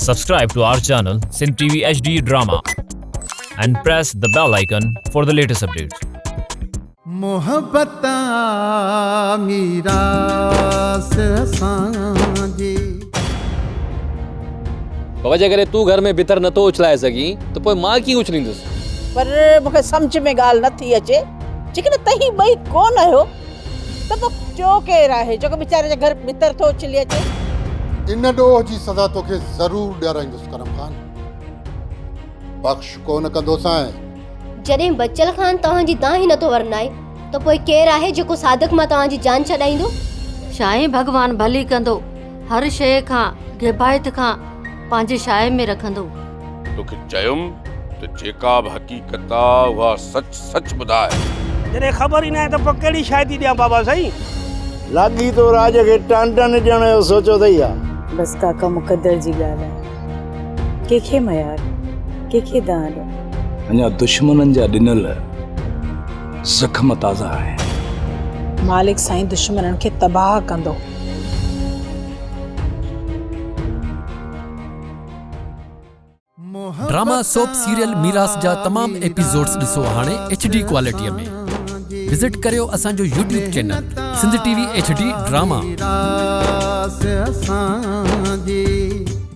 Subscribe to our channel Sindh TV HD Drama and press the bell icon for the latest updates. محبت آ ميراث اسان جي. بابا جيڪڏهن تون گهر ۾ ڀتر نٿو اڇلائي سگهين ته پوء مان ڪيئن اڇليندس؟ پر مون کي سمجهه ۾ ڳالهه نٿي اچي، جيڪڏهن توهين ٻئي ڪونه آهيو ته پوء ٽيو ڪير آهي جيڪو ويچاري جي گهر ڀتر ٿو اڇلي اچي؟ ان ڏوهه جي سزا توکي ضرور ڏيارائيندس ڪرم خان، بخش ڪونه ڪندوسانء. جڏهن بچل خان توهان جي دانهن ئي نٿو ورنائي ته پوء ڪير آهي جيڪو صادق مان توهان جي جان ڇڏائيندو؟ سائين ڀڳوان ڀلي ڪندو، هر شيء کان، غيبائت کان پنهنجي شاهي ۾ رکندو. توکي چيم ته جيڪا به حقيقت آ اها سچ سچ ٻڌاء. جڏهن خبر ئي ناهي ته پوء ڪهڙي شاهدي ڏيان بابا سائين. لاڳيتو راڄ کي ٽانڊن ڏيڻ جو سوچيو اٿئي ها. بس ڪاڪا مقدر جي ڳالهه آهي. ڪنهن کي ميار، ڪنهن کي دانهن ڏيان. اڃا دشمنن جا ڏنل زخم تازا آهن. مالڪ سائين دشمنن کي تباهه ڪندو. ڊراما سوپ سيريل ميراث جا تمام ايپيسوڊز ڏسو هاڻي ايڇ ڊي ڪوالٽي ۾ وزٽ ڪريو اسان جو YouTube channel Sindh T V H D drama.